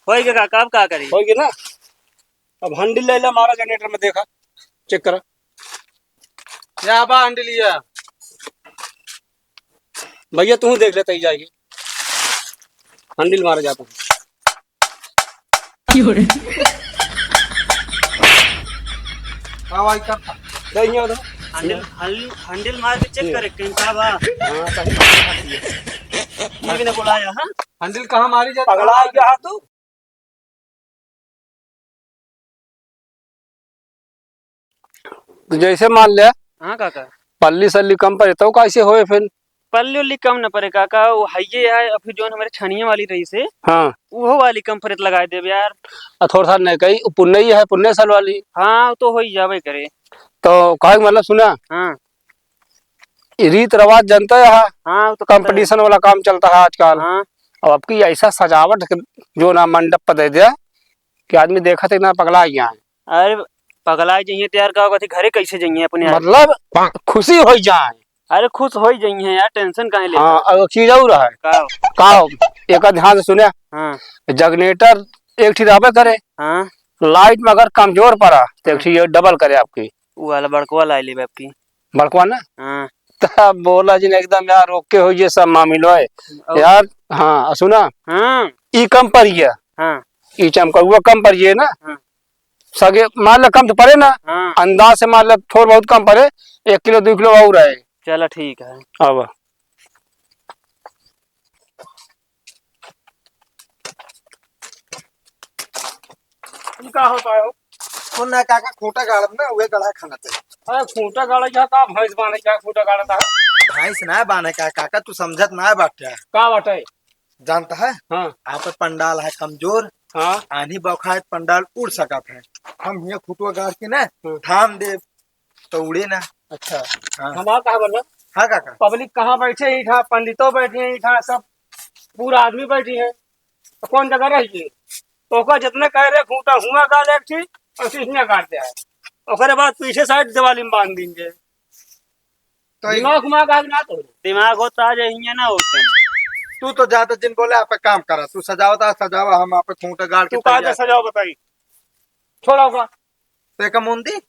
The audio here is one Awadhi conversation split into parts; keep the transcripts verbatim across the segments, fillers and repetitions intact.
होई गया काका, अब का करी? होई गया ना? अब handle ले ला, मारा generator में, देखा, check करा। या बा handle या। भैया, तू देख लेता ही जाएगी। Handle मारा जाता है। क्यों रे? हाँ भाई, कर। नहीं, नहीं होता। Handle, handle, handle मार के check जी। करे, कहीं का बा? हाँ, सही बात है। ये भी ना बोला है, हाँ? Handle कहाँ मारी जाता है? पगला गया तू? तो जैसे मान ले, हाँ काका। पल्ली सल्ली कम पड़े, तो कैसे होए फिर? पल्ली उल्ली कम न पड़े काका, वो हइये है, अभी जौन हमरे छनिये वाली रही से, हाँ। उहो वाली कम पड़े तो लगाए देबे यार। आ थोड़ा सा नहीं कही, पुन्नई है, पुन्ने साल वाली। हाँ, वो तो हो ही जावे करे। तो कहे के मतलब सुना, हाँ। ई रीत रिवाज जनता है, हाँ, वो तो पता है। Competition वाला काम चलता है आजकल। हाँ। अब आपकी ऐसा सजावट के जो ना मंडप पर दे दिया कि आदमी देखत एक ना पगला गया है। अरे पगला जइहे तो यार, का होगा, घरे कैसे जइहे अपने आप? मतलब खुशी हो जाए। अरे खुश हो ही जइहे यार, tension काहे लेता? हाँ, और एक चीज और है। का? का? एक ध्यान से सुने। हाँ। Generator एक ठी रहबे करे। हाँ। Light में अगर कमजोर पड़ा तो एक हाँ। ठी ये double करे आपकी। उ वाला बड़कवा लाई लेबे आपकी। बड़कवा ना? हाँ। तब बोला जी ने एकदम यार, OK हो ये सब मामिलो है। और? यार, हाँ, सुना? हाँ। ई कम पड़ी है। हाँ। ई चमकौआ कम पड़ी है ना? हाँ। सगे मान ले कम तो पड़े ना? हाँ। अंदाज से मान ले थोड़ बहुत कम पड़े, एक किलो, दो किलो और है। चला ठीक है। अब ई का होता है हो? सुन ना काका, खूंटा गाड़ब ना, उहे गड़हा खनत है। अरे खूंटा गाड़े का, का भैंस बांधे का खूंटा गाड़ता है? भैंस ना बांधे का काका, तू समझत ना बाटे। का बाटे? जानता है? हाँ। आप पंडाल है कमजोर, हाँ। आन्ही बौखा है, पंडाल उड़ सकत है। हम हियाँ खूंटवा गाड़ के ना, हाँ। थाम देब, तो उड़े ना। अच्छा। हाँ। हमार कहा बोला? हाँ काका। Public कहाँ बैठे ही था, पंडितो बैठे ही था, सब पूरा आदमी बैठी है, तो कौन जगह रहिए? तो ओकर जितने कह रहे खूंटा हुआ गाड़ एक थी और किसने गाड़ दिया है। ओकरे बाद पीछे side दिवाली में बांध देंगे। तो दिमाग घुमा के ना तो। दिमाग होता आज हियाँ ना होते। तू तो ज्यादा जिन बोले, आप काम करा, तू सजावता सजावा, हम आप खूंटा गाड़ के तू कहा तैयार। सजाओ बताई, छोड़ा होगा। तो एक मुंदी?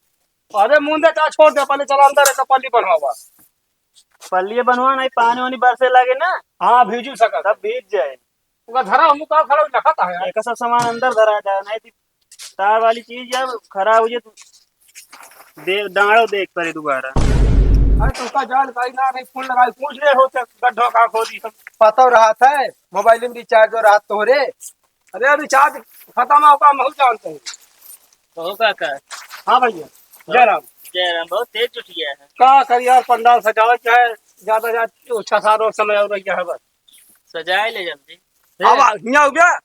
अरे मुंदे का छोड़ दे, पहले चला अंदर एक पल्ली बनवावा। पल्ली बनवा नहीं, पानी वानी बरसे लागे ना। हाँ, भीजू सकत। तब भीज जाए। ओका धरा, हमू का खड़ा लखत है यार। एक सब सामान अंदर धरा जाए, नहीं तो तार वाली चीज जब खराब हो जाए तो दे, दाड़ो देख पड़े दोबारा। अरे तो उसका जान भाई ना, नहीं फोन लगाई, पूछ ले हो तो गड्ढा का खोदी हम। पता रहा था, mobile में recharge हो रहा तोहरे। अरे recharge खत्म होगा, हम जानते हैं। कहो काका। हाँ भैया, जय राम। जय राम, बहुत तेज जुट गया है। का कर यार, पंडाल सजावे के है, ज्यादा ज्यादा छह सात और समय और रह गया है बस। सजाए ले जल्दी। अब आ, हियाँ हो गया।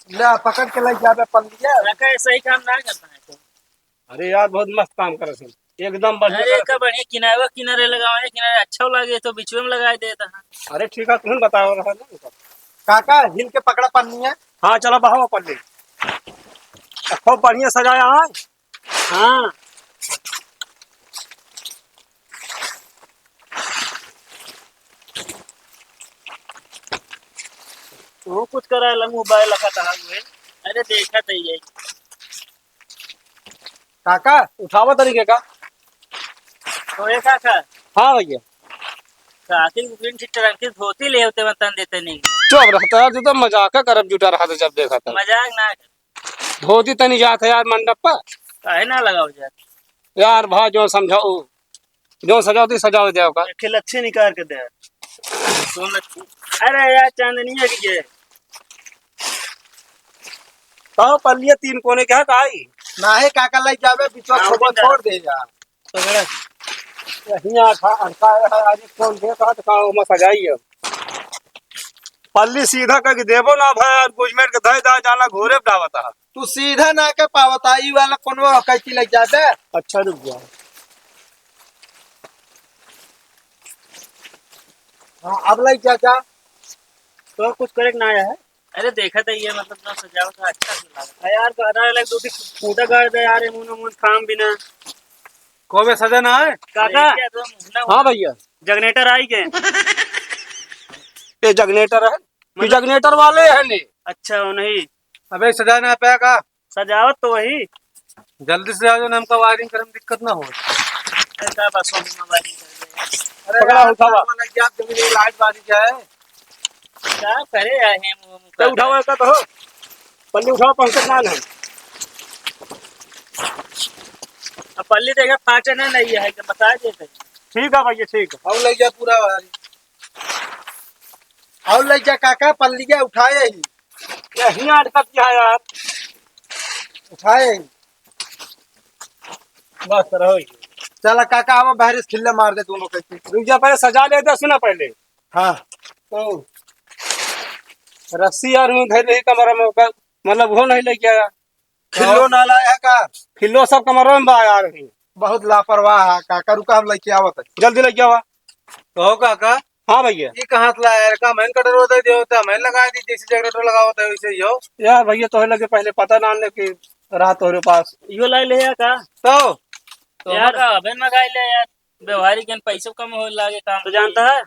ले, पकड़ के ले जाबे पल्लिया। काका, ऐसा ही काम ना करना है तो। अरे यार, बहुत मस्त काम करत है, एकदम बढ़िया अरे, करत का है। बढ़िया किनारे, किनारे लगावे, किनारे अच्छा लागे तो बीच में लगा देता है। अरे ठीक है, तुम बताओ रहा ना। काका, हिल के पकड़ा पन्नी है। हाँ, चला बहाओ पल्ली। खूब बढ़िया सजाया है। हाँ। तू कुछ करा ला, mobile रखा था हुए। अरे देखा तो ये। काका, उठावा तरीके का। तो ये काका। हाँ भैया। काकी को बिन ठीक तरह की धोती ले होते, मैं तन देते नहीं। चुप रहता है, तू तो मजाक करब जुटा रहा था जब देखा था। मजाक ना कर। धोती तनी जात है यार मंडप पर। काहे ना लगाओ जात? यार भा जो समझाओ, जो सजाओ ती सजाओ जाओ का। एक लच्छी निकाल के दे। कौन लच्छी? अरे यार चांदनिया की है। कहो पल्लिया तीन कोने के है काई? ना है काका, लाई जावे बिचवा हाँ, छोड़ दे यार। पकड़ा। हियाँ अड़का, अड़का है, आज कौन दे कहा तो कहाँ ओमा सजाई है। पल्ली सीधा करके देबो ना भाई, यार गुजमेट के धई दा जाना घोरे डावता है। तू सीधा ना के पावता, ई वाला कोनो कैची लग जाबे। अच्छा रुक जा। हाँ, अब लग जा, जा। तो कुछ करे के ना आया है? अरे देखा था ये, मतलब, जो सजावट है, अच्छा से लगा। अरे यार, तो आधा अलग दो तीन खूंटा गाड़ दे यार, ये मुंह मुंह काम बिना। कोबे सजा ना है? काका। अरे, क्या तुम ना हाँ भैया। Generator आई के? ये generator है? कि मतलब generator वाले हैं ने? अच्छा हो नहीं। अबे सजा ना पाया का? सजावत तो वही। जल्दी से सजा दो ना, हमका wiring करे में दिक्कत ना हो। अरे का बस हो, हम wiring कर देंगे। अरे पकड़ा यार, उठावा। सामान लग गया, जमीन में light बारी जाए। का करे आए हैं मुंह मुंह तो का? उठावा का तो हो। पल्ली उठावा, पहुंचत ना है। अब पल्ली देखे फाटे ना नहीं है, कि बता देते। ठीक है भैया, ठीक है। और ले जा पूरा wiring। और ले जा काका, पल्लिया उठाए ही। ये हियाँ अटकत क्या है यार? उठाए ही। बस रहो ही। चला काका, आवा बाहर से खिल्ला मार दे दोनों के। रुक जा, पहले सजा ले दे, सुना पहले। हाँ। तो रस्सी यार हूँ धर रही कमरा में, ओकर मतलब वो नहीं लेके आया। खिल्लो ना लाया का? खिल्लो सब कमरा में बा यार। बहुत लापरवाह है काका, रुका हम लेके आवत है। जल्दी लेके आवा। कहो काका। हाँ भैया। ये कहाँ से लाया यार? का main cutter होता है, जो होता है, main लगा दी, जैसे generator लगावत है, वैसे ही हो। यार भैया, तोहे लगे पहले पता ना ने कि रहा तोहरे पास। यो लाई ले है का? तो? तो यार, का अबे मंगाई ले यार, व्यवहारिक जन पैसे कम हो लागे काम। तो जानता है,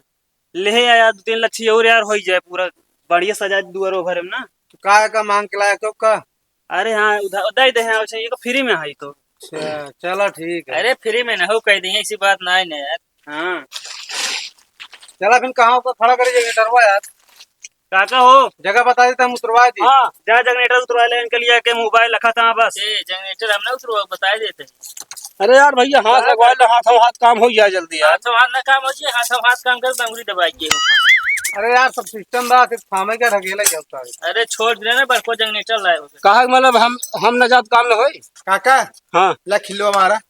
ले आया दो तीन लच्छी और यार, हो ही जाए पूरा बढ़िया सजा दुआरो भरे में ना। तो का का मांग के लाया तो का? अरे हाँ, उधार दे दे हैं, अच्छा, ये तो free में है तो। अच्छा, चला ठीक है। अरे free में ना हो, कह दी, ऐसी बात ना है ना यार। हाँ। चला फिर कहाँ को खड़ा करे generator यार? काका हो? जगह बता देते, हम उतरवा दी। हाँ, जा generator उतरवा ले, इनके लिए के mobile रखा था बस। ए, generator हम ना उतरवा, बता देते। अरे यार भैया, हाथ लगवा लो, हाथों हाथ काम हो जाए जल्दी यार। हाथों हाथ ना काम हो जाए, हाथों हाथ काम कर, तो अंगुली दबाई के। अरे यार, सब system बा, सिर्फ थामे के ढकेला ही होता है। अरे छोड़ दे ना, बड़को generator लाए हो। कहा मतलब हम, हम न जात काम न होई। काका, हाँ। ला खिल्लो हमारा।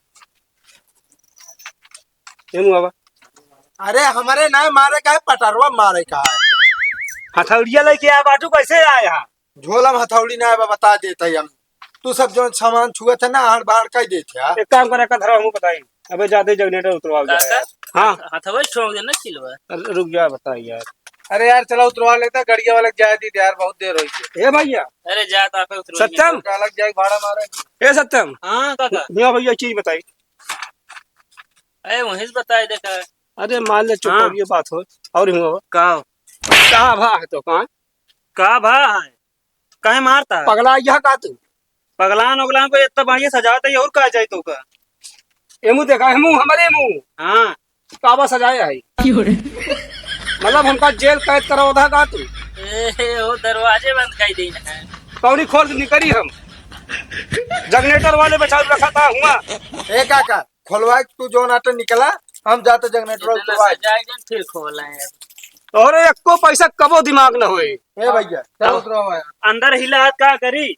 ए मुआवा। अरे हमरे ना मारे का है, पटरवा मारे का है। हथौड़िया लेके आया बाटू, कैसे आया? झोला में हथौड़ी ना है, बता देते हैं हम। तू सब जो सामान छुअत है ना, हाड़ बाहर कर देते हैं। एक काम करे, का धरा हमू बताई। अबे जाते generator उतरवा दे काका? यार। हाँ। हथ-, हथवा छोड़ दे ना, चिलवा। अरे रुक जा, बताई यार। अरे यार, चला उतरवा लेता, गड़िया वाला जाए दी यार, बहुत देर हो गई। ए भैया। अरे जा, तो आप उतरवा सत्यम। अलग जाए, भाड़ा मारे। ए सत्यम। हाँ काका। यहाँ भैया, चीज बताई। अरे वहीं से बताई, देखा। अरे मान ले, चुप हाँ। और ये बात हो। और हुआ हो। का हो? का भा है तो का? का भा है? काहे मारता है? पगला यह का तू? पगलान उगलान को इतना बढ़िया सजावत है, और का चाहिए तो का? एमू देखा, एमू हमारे एमू। हाँ। काबा सजाए है। क्यों रे? मतलब हमका जेल कैद करावत है का तू? ए, वो दरवाजे बंद कर दी ना। कौड़ी खोल के निकली हम। Generator वाले बचाव रखा था हुआ। ए काका, खोलवा के तू जौन आटे निकला, हम जाते generator इतना उतरवा। सजाए जन फिर खोला है। तोहरे एको पैसा कबो दिमाग न होए। ए भैया, चल हाँ। उतरवा यार। अंदर हिला हाथ का करी?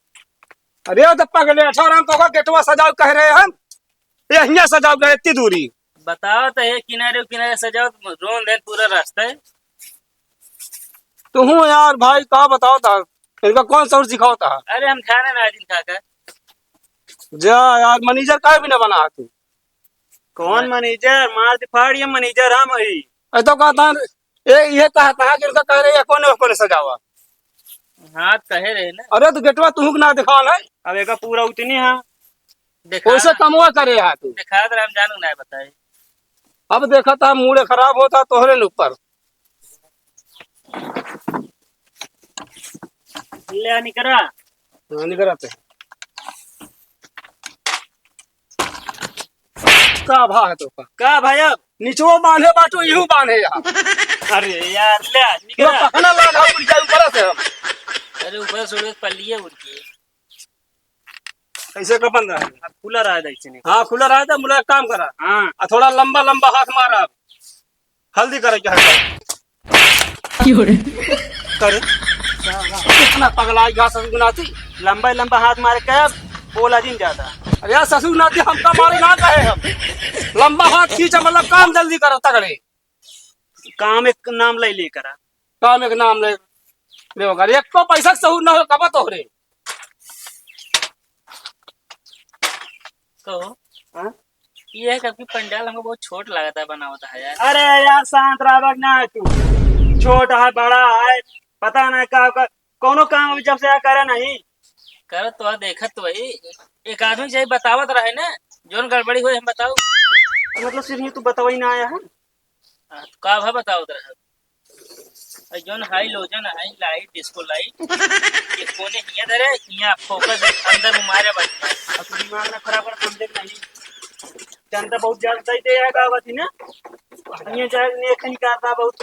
अरे तो पगले, अठारह हम तो गेटवा सजाओ कह रहे हम, ये हियाँ सजाओ गए इतनी दूरी। बताओ तो, हे किनारे किनारे सजाओ, रोन देन पूरा रास्ता है। तुहूँ यार भाई, का बताओ था, इनका कौन सा और सिखाओ था? अरे हम ध्यान ना दिन काका। जा यार, manager का भी ना बना तू। कौन manager? मार दे फाड़, ये manager हम हई। अरे तो कहता है, ये, ये कहता है कि इनका कह रहे हैं, कौन है, कौन सजावा? हाँ, कहे रहे ना। अरे तो गेटवा तुहू के ना दिखा है। अब एका पूरा उतनी है। देखा वैसे ना। कमवा करे है तू। देखा तो हम जानू ना बताए। अब देखा था, मूड खराब होता तोहरे न ऊपर। ले आ निकरा। हाँ, निकराते हैं। का भा है तो का? का भाई अब? निचवो बांधे बाटो, इहू बांधे यहाँ। अरे यार, ले आ, पूरा निकरा। पखना लाग हम उड़ जाए ऊपर से हम। अरे ऊपर से उड़ के पल्लिए उड़ के। ऐसे का बंद रहा है? अब खुला रहा है, ऐसे नहीं। हाँ, खुला रहा है तो मुला एक काम करा। हाँ। आ थोड़ा लंबा लंबा हाथ मारा। हल्दी करे के हल्दी। क्यों रे? करे। कितना पगला गया ससुर नाती। लंबा लंबा हाथ मारे के बोला जिन ज्यादा। अरे यार ससुर नाती हमका मारे ना कहे हम। लंबा हाथ खींचा मतलब काम जल्दी करो तगड़े। काम एक नाम ले ले करा। काम एक नाम ले ले करा। एक तो पैसा सहूर ना हो कब तोहरे। कहो। हाँ? ये है कि आपकी पंडाल हमको बहुत छोट लागत है, बनावत है यार। अरे यार, शांत रहबा कि ना तू। छोट है, बड़ा है, पता नहीं का, का, कौनो काम अभी जब से यहाँ करे नहीं। करत तो है, देखत तो वही। एक आदमी चाहिए बतावत रहे ना, जोन गड़बड़ी होई हम बताऊ। मतलब सिर्फ ये तू बतावा ही ना आया है? हाँ, तो का भा बतावत रहे? और जौन halogen है, light, disco light, ये कोने हियाँ धरे, हियाँ focus अंदर में मारे बस। अब तू दिमाग ना खराब कर, समझे कि नहीं? जनता बहुत ज्यादा दे आएगा, बात ही ना। हियाँ जाए, नहीं, कहीं करता बहुत।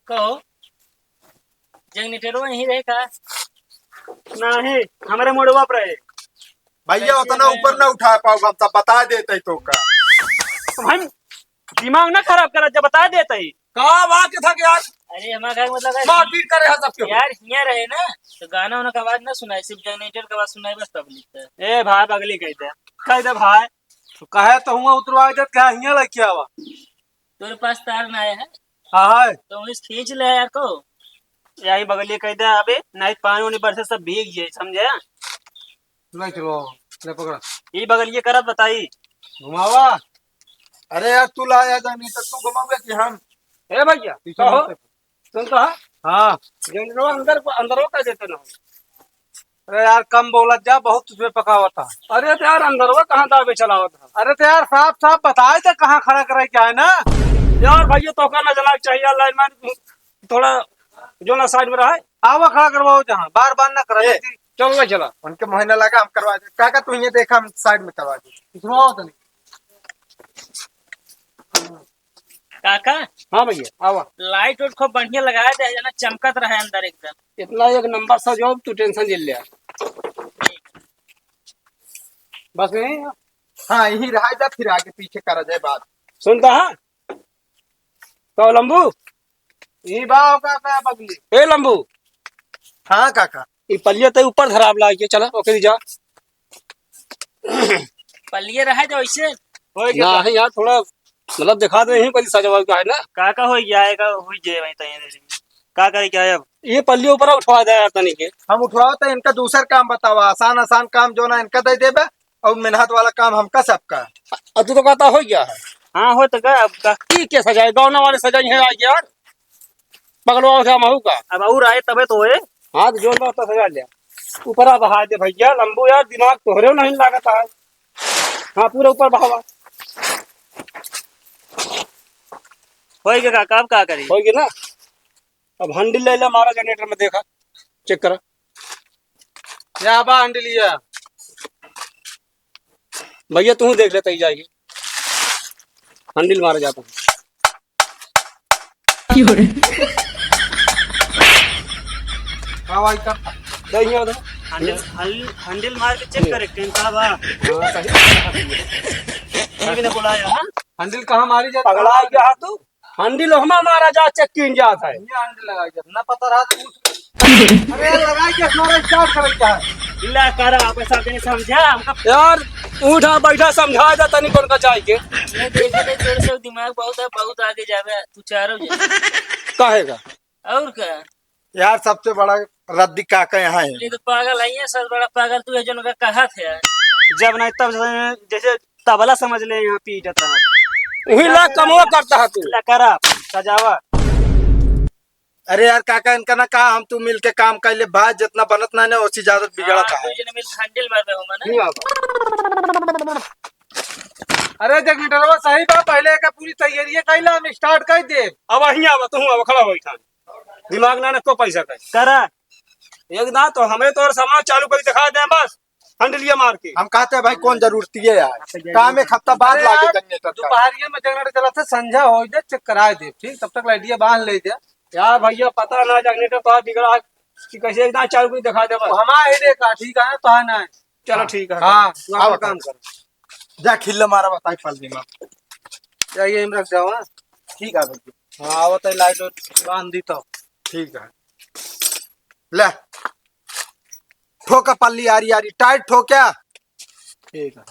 कहो, जनरेटरवा यहीं रहे का? नहीं, हमरे मोड़वा पर है। भइया, कैसे उतना है? ऊपर ना उठा पाउब हम, तब बता देत ही तोका। भाई, दिमाग ना खराब करा, जब बता देत ही। का बात है था कि यार? अरे, हमारा घर मतलब है मारपीट करे है सबके। यार, हियाँ रहे ना, तो गाना वाना का आवाज ना सुनाई, सिर्फ जनरेटर का आवाज सुनाई बस पब्लिक का। ए भाई, पगली कह दे, कह दे भाई। तो कहे तो हुआ उतरवा देत, कहे हियाँ लइके आवा। तोरे पास तार ना आया है? हाँ है। तो वहीं से खींच ले यार को। यही बगलिए कह दे अबे, नहीं पानी उनी बरसे सब भीग जाए, समझे? ले चलो, ले पकड़ा। ई बगलिए करत बताई। घुमावा। अरे यार, तू ला यार, नहीं तो तू घुमावे कि हम? ए भइया, पीछे कहो। मुड़ के। सुन तो, हाँ? हाँ। जनरवा अंदर को, अंदरवा कर देते ना। अरे यार, कम बोलत जा, बहुत तुझे पकावत है। अरे तो यार, अंदरवा कहाँ दाबे चलावत है? अरे तो यार, साफ साफ बताए तो कहाँ खड़ा करे क्या है ना? यार भइया, तो का ना जना चाहिए, लाइन मैन थोड़ा जो ना साइड में रहे। आवा, खड़ा करवाओ जहाँ, बार बार ना करा ए, जाती। चल ना चला। उनके मोहे ना लगा, हम करवा दे। काका, तू ये देख, हम साइड में करवा दे। घुमाओ तनी। काका। हाँ भइया, आवा। लाइट उट खूब बढ़िया लगा दे, जना चमकत रहे अंदर एकदम। इतना एक नंबर सजाओ, तू टेंशन जिन ले। बस यही है। हाँ, यही रहा जा, फिर आगे पीछे करा जाए बात। सुनता है? तो लंबू, ई बा का, का बगली? ए लंबू। हाँ काका। ई पलिया ते ऊपर धराब लाग के चला, ओके जा। पलिया रहा जो ऐसे। होई गया ना का? है यार, थोड़ा मतलब दिखा दे, यहीं पर सजवा का है ना। का का होई गया है, का होई गया है वहीं तहीं। का करे क्या है अब? ये पल्ली ऊपर उठवा दे यार तनी के। हम उठवाओ तो इनका दूसर काम बतावा, आसान आसान काम जो ना इनका दे देबे और मेहनत वाला काम हमका सबका। अब तू तो कहता हो गया है। हाँ, हो तो गया अब का। ई के सजाए? गाँव वाले सजाई है आज यार। पगलवा उठा महू का। अब और आए तबे तो होए। हाँ, तो जोन बा तो सजा ले। ऊपर आ बहा दे भइया, लंबू यार, दिमाग तोहरे नहीं लागत है। हाँ, पूरा ऊपर बहावा। होई गया का, अब का करी? होई गया ना? अब हैंडल ले ले, मारा जनरेटर में, देखा, चेक करा। या बा हैंडल, या। भइया, तू देख ले, तई जाएगी। हैंडल मारा जाता है। क्यों रे? हाँ भाई, कर। दे, ये उधर। हैंडल, हैंडल, हैंडल मार के चेक करे, कहीं का बा? हाँ, सही। ये भी ना बोला यार, हाँ? हैंडल कहाँ मारी जाता है? पगला गया तू? हैंडल ओहमा मारा जा, चेक कीन जात है। ये हैंडल लगा के, ना पता रहा तो पूछ। अरे लगा के हमारा स्टार्ट करे क्या है? इला कर, आप ऐसा नहीं समझा हमका। यार, उठा बैठा समझा जा तनी कौन का जाए के। ये देखे तो तेरे से दिमाग बहुत है, बहुत आगे जावे, तू चारों जने। काहे का? और का? यार, सबसे बड़ा रद्दी काका यहाँ है। ये तो पागल है, ये सब बड़ा पागल तू है, जो उनका कहा थे। जब नहीं तब जैसे, जैसे तबला समझ ले, यहाँ पीटत रहा। वही ला कमवा करता है तू। ला करा, सजावा। अरे यार काका, इनका ना कहा, हम तू मिल के काम कर ले, बात जितना बनत ना ना, उसी ज्यादा बिगड़ा हाँ, था। दू जने मिल हैंडल मार दे हो, मना। नहीं बाबा। अरे जनरेटरवा सही बा, पहले एका पूरी तैयारी कर ला, हम स्टार्ट कर दे। अब वहीं आवा, तू आवा, खड़ा हो इठान। दिमाग ना, ना को पैसा का। करा। एक ना तो हमें तो और सामान चालू करके दिखा दे बस, हैंडलिया मार के। हम कहते हैं भाई, कौन जरूरत है यार? अच्छा, काम एक हफ्ता बाद अरे लागे यार, जनरेटर का। दोपहरिया में जनरेटर चला था, संझा हो जाए, चेक कराए दे, ठीक? तब तक लाइटिया बांध ले दे। यार भइया, पता ना जनरेटर तो बिगड़ा है कि कैसे, एक दांव चालू करके दिखा दे बस। हमारा हेडेक है, ठीक है, तो है ना। चलो हाँ। ठीक है, हाँ, तू अपना आओ काम कर। जा खिल्ला मारा बताई पल्ली में। जा ये में रख जाओ, हाँ। ठीक है भइया। हाँ, आवत है लाइट बांध दी तो। ठीक है। ले। ठोका पल्ली आरी आरी, टाइट ठोक्या। ठीक है।